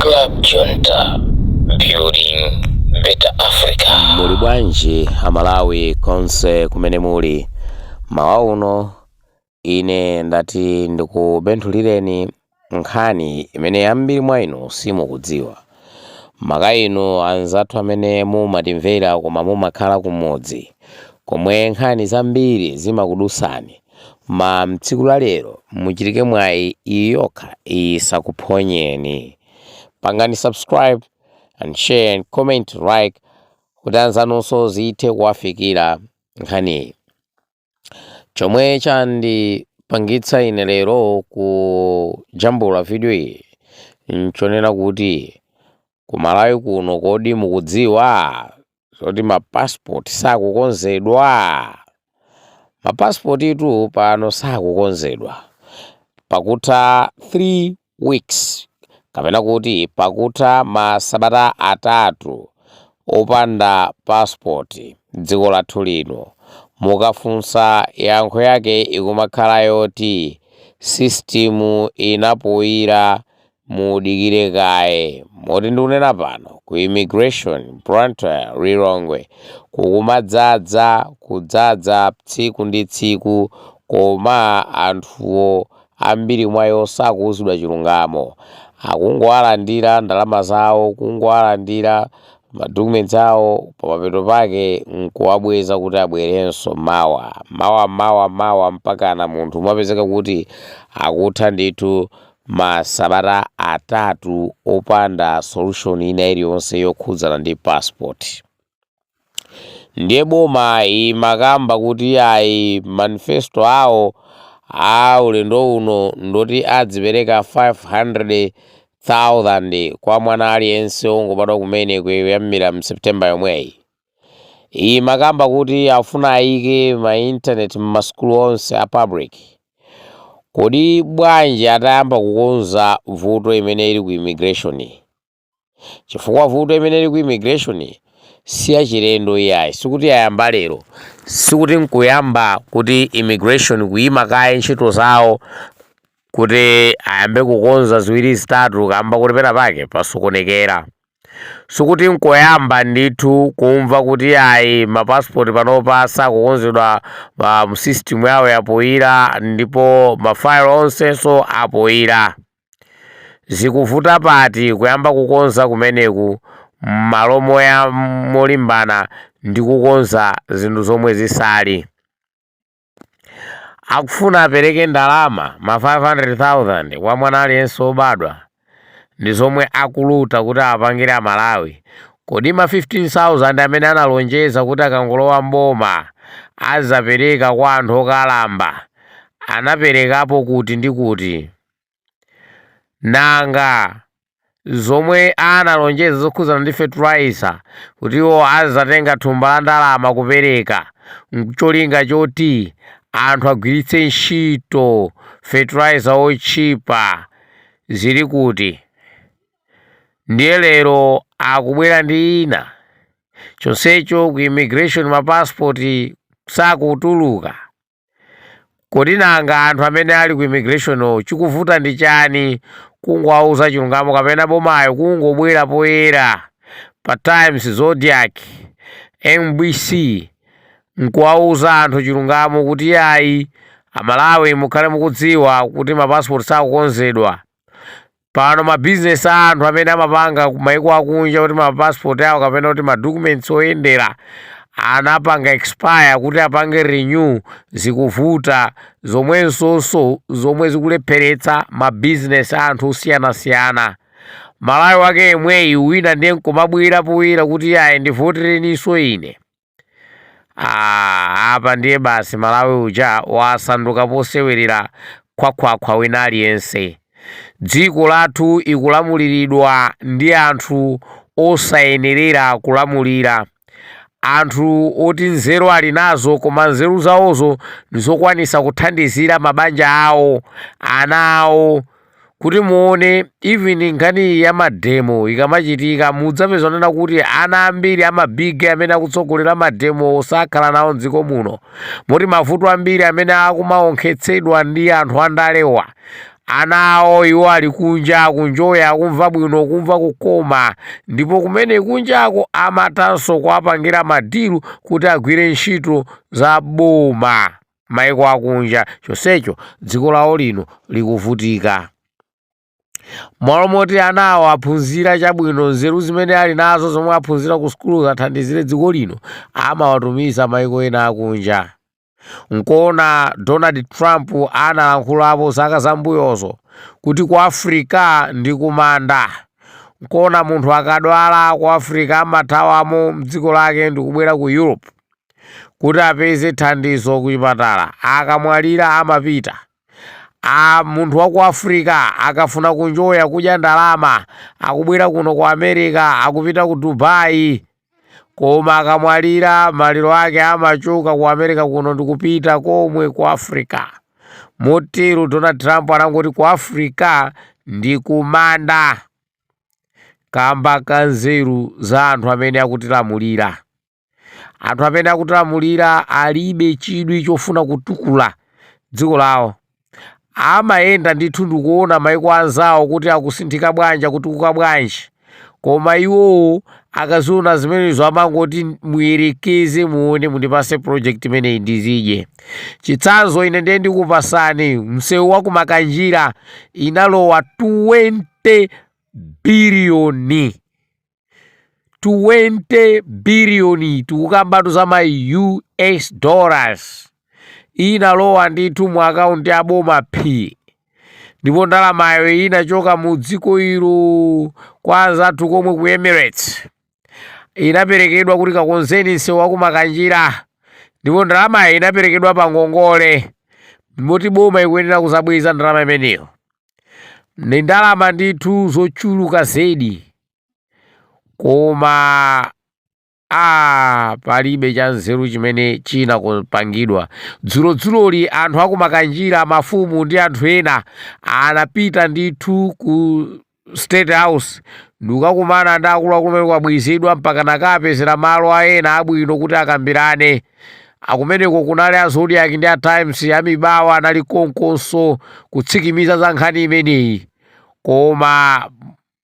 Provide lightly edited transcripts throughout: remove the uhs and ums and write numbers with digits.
Club Junta, building better Africa. Muli bwanji Amalawi konse kumene muli? Mawa uno ine ndati ndikubenthulireni nkhani imene ambiri mwa inu simukudziwa. Maka inu anzathu amene mumatimvera koma mumakhala kumudzi komwe nkhani zambiri zimakudusani, ma mtsiku la lero muchitike mwayi iyi yokha isakuphonyeni. Pangani subscribe and share and comment, like, kuti anzanunso zithe kuwafikira nkhaniyi. Chomwe chandipangitsa ine lero kujambula video iyi nchonena kuti ku Malawi kuno, kodi mukudziwa zoti mapasipoti sakukonzedwa? Mapasipoti itu pano sakukonzedwa. Pakutha 3 weeks, kapena kuti pakutha masabata 3 opanda pasipoti dziko lathu lino, mukafunsa, yankho yake ikumakhala yoti system inapoyira, mudikire kaye. Moti ndikunena pano, ku immigration Blantyre, Lilongwe, kukumadzaza kudzadza tsiku ndi tsiku, koma anthuwo ambiri mwayo sakuwuzidwa chilungamo. Akungowalandira ndalama zawo, kungowalandira ma documents awo, pamapeto pake nkuwabweza kuti abwerenso mawa, mawa, mawa, mawa, mpakana munthu mwapezeka kuti akutha ndithu masabata 3 opanda solution ina iliyonse yokhudzana ndi passport. Ndiye boma imakamba kuti ayi, manifesto awo a ulendo uno ndoti adzipereka 500,000 kwa mwana aliyense wongobadwa kumene kuyambira mu September yomweyi. Imakamba kuti afuna ayike ma internet m'masukulu onse a public. Kodi bwanji atayamba kukonza vuto imene ili ku immigration? Chifukwa vuto imene ili ku immigration si yachilendo iyayi, sikuti yayamba lero, sikuti nkuyamba kuti immigration kuyima kaye ntchito zawo kuti ayambe kukonza ziwiri zitatu kamba kuti pena pake pasokonekera. Sikuti nkoyamba ndithu kumva kuti ayi, mapasipoti panopa sakukonzedwa, pa system yawo yapoyira ndipo mafailo onsenso apoyira. Zikuvuta pati kuyamba kukonza kumeneku m'malo moya molimbana ndi kukonza zinthu zomwe zisali? Akufuna apereke ndalama ma 500,000 kwa mwana aliyense wobadwa, ndi zomwe akuluta kuti apangire Amalawi. Kodi ma 15,000 amene analonjeza kuti akangolowa mboma azapereka kwa anthu okalamba anaperekapo kuti ndi kuti? Nanga zomwe analonjeza zokhudzana ndi fertilizer, kuti iwo azatenga thumba la ndalama kupereka ncholinga choti anthu agwiritse ntchito fertilizer otchipa, zili kuti? Ndiye lero akubwera ndi ina, chonsecho ku immigration mapasipoti sakutuluka. Kodi nanga anthu amene ali ku immigration chikuvuta ndi chani kungowauza chilungamo, kapena bomayo kungobwera poyera pa Times, Zodiak, MBC nkuwauza anthu chilungamo kuti ayi, Amalawi, mukhale mukudziwa kuti mapasipoti sakukonzedwa pano? Mabizinesi a anthu amene amapanga kumaiko akunja kuti mapasipoti awo kapena kuti ma documents oyendera anapanga expire, kuti apange renew zikuvuta, zomwensonso zomwe zikulepheretsa mabizinesi a anthu osiyanasiyana. Malawi wake yemweyi wina ndiye nkumabwera poyera kuti ayi, ndivotereninso ine. Ah, apa ndiye basi, Malawi uja wasanduka posewerera khwakhwakhwa wina aliyense. Dziko lathu ikulamuliridwa ndi anthu osayenerera kulamulira, anthu oti nzeru ali nazo, koma nzeru zawozo ndizokwanisa kuthandizira mabanja awo, ana awo. Kuti muone, even nkhani ya ma demo ikamachitika, mudzapeza nena kuti ana ambiri ama big amene akutsogolera ma demo sakhala nawo mdziko muno, moti mavuto ambiri amene akumaonkhetsedwa ndi anthu andalewa. Ana awo iwo ali kunja akunjoya, akumva bwino, kumva kukoma, ndipo kumene kunjako amathanso kuwapangira madilu kuti agwire ntchito za boma maiko akunja, chonsecho dziko lawo lino likuvutika. M'malo moti anawo aphunzira chabwino, nzeru zimene ali nazo zomwe aphunzira ku sukulu zathandizire dziko lino, amawatumiza maiko ena akunja. Nkuona Donald Trump analankhulapo zaka zambuyozo kuti ku Africa ndi kumanda. Nkuona munthu akadwala ku Africa amathawamo mdziko lake ndikubwera ku Europe kuti apeze thandizo kuchipatala, akamwalira amapita. A munthu wa ku Africa akafuna kunjoya, kudya ndalama, akubwera kuno ku America, akupita ku Dubai, koma akamwalira maliro ake amachoka ku America kuno ndikupita komwe ku Africa. Motero Donald Trump anangoti ku Africa ndi kumanda kamba ka nzeru za anthu amene akutilamulira. Anthu amene akutilamulira alibe chidwi chofuna kutukula dziko lawo. Amayenda ndithu ndikuona maiko anzawo kuti akusinthika bwanji, akutukuka bwanji, koma iwowo akaziona zimenezo amangoti muyerekeze muone, mundipase project imeneyi ndizidye. Chitsanzo ine ndiye ndikupasani msewu wa kumakanjira, inalowa 20 biliyoni, 20 biliyoni, tikukambatu za ma US dollars, inalowa ndithu mu akaunti ya boma p, ndipo ndalamayo inachoka mu dziko ilo kwa anzathu komwe ku Emirates, inaperekedwa kuti kakonzeni msewu wa kumakanjira, ndipo ndalamayo inaperekedwa pa ngongole moti boma ikuyenera kuzabweza ndalama imeneyo. Ndi ndalama ndithu zochuluka zedi, koma a palibe cha nzeru chimene chinakupangidwa. Dzulodzuloli anthu akumakanjira, mafumu ndi anthu ena, anapita ndithu ku State House ndikukakumana ndi akuluakulu amene kwabwizidwa mpaka nakapezera malo aena abwino kuti akambirane. Akumeneko kunali a Zodiak ndi a Times, amibawa anali konkonso kutsikimiza za nkhani imeneyi. Koma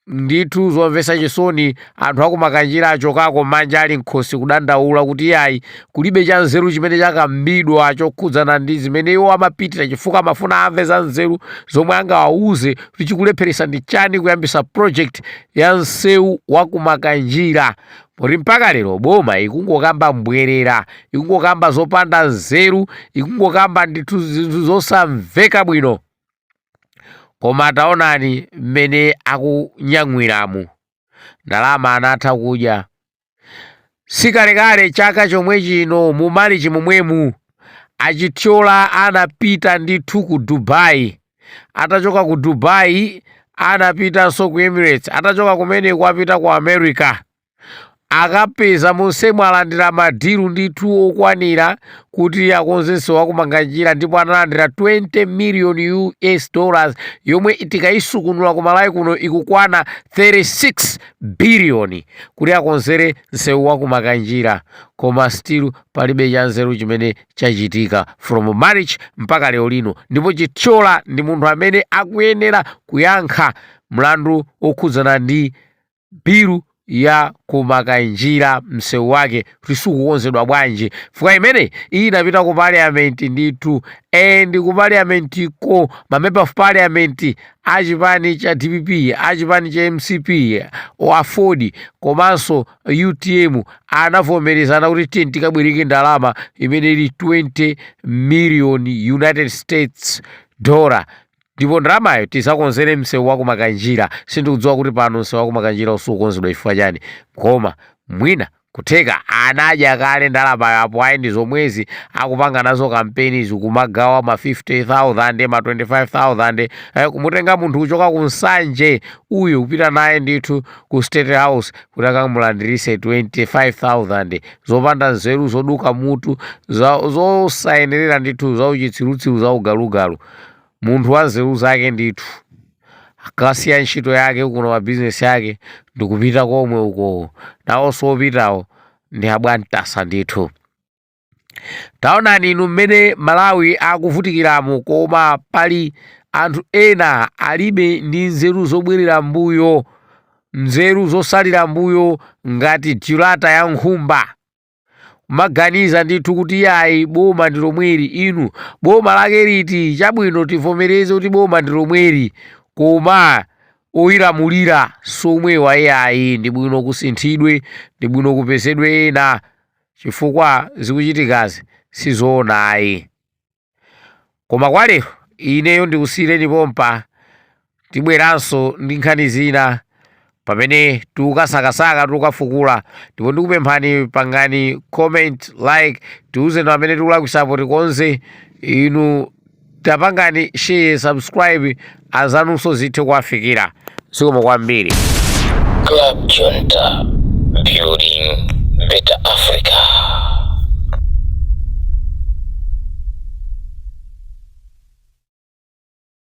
ndithu zomvetsa chisoni, anthu akumakanjira achokako manja ali nkhosi kudandaula kuti yayi, kulibe cha nzeru chimene chakambidwa chokhudzana ndi zimene iwo amapitira, chifukwa amafuna amve za nzeru zomwe angawauze kuti chikulepheresa ndi chani kuyambisa project ya msewu wa kumakanjira, poti mpaka lero boma ikungokamba mbwerera, ikungokamba zopanda nzeru, ikungokamba ndithu zinthu zosamveka bwino. Koma taonani mmene akunyang'wiramu, ndalama anatha kudya. Sikalekale chaka chomwe chino mu Marichi momwemu, achithyola anapita ndithu ku Dubai. Atachoka ku Dubai anapitanso ku Emirates, atachoka kumeneko apita ku America, akapeza monsemo alandira madilu ndithu okwanira kuti akonze msewu wakumakanjira, ndipo analandira 20 million US dollars yomwe tikayisukunula ku Malawi kuno ikukwana 36 billion kuti akonzere msewu wakumakanjira. Koma still palibe cha nzeru chimene chachitika from March mpaka lero lino, ndipo Chithyola ndi munthu amene akuyenera kuyankha mlandu okhudzana ndi bilu ya kumakanjira, msewu wake kuti sikukonzedwa bwanji, chifukwa imene inapita ku parliament ndithu, and ku parliament ko ma member of parliament achipani cha DPP, achipani cha MCP, AFORD komanso UTM anavomerezana kuti tiye tikabwereke ndalama imene ili 20 million United States dollar, ndipo ndalamayo tisakonzere msewu wa kumakanjira. Sindikudziwa kuti pano msewu wa kumakanjira usukonzedwa chifukwa chani, koma mwina kutheka anadya kale ndalamayo. Apo ayi, ndi zomwezi akupanga nazo kampeni, zikumagawa ma 50,000, ma 25,000, kumutenga munthu kuchoka ku Nsanje uyu kupita naye ndithu ku State House kuti akamulandirise 25,000, zopanda nzeru, zoduka mutu, zosayenerera ndithu, zauchitsirutsiru, zaugalugalu. Munthu wa nzeru zake ndithu akasiya ntchito yake kuno, mabizinesi yake, ndikupita komwe uko. Nawonso opitawo ndi abwantasa ndithu. Taonani inu mmene Malawi akuvutikiramu, koma pali Anthu ena alibe ndi nzeru zobwerera mbuyo, nzeru zosalira mbuyo ngati tilata ya nkhumba. Kumaganiza ndithu kuti yayi, boma ndi lomweli. Inu, boma lake liti? Chabwino, tivomereze kuti boma ndi lomweli, koma oyilamulira somwewa yayi. Ndi bwino kusinthidwe, ndi bwino kupezedwe ena, chifukwa zikuchitikazi sizoona ayi. Koma kwa lero ineyo ndikusiyireni pompa. Tibweranso ndi nkhani zina pamene tikukasakasaka, tikukafukula. Ndipo ndikupemphani, pangani comment, like, tiuzeni amene tikulakwisapo tikonze. Inu tapangani share, subscribe, anzanunso zithe kuwafikira. Zikomo kwambiri. Club Junta, building better Africa.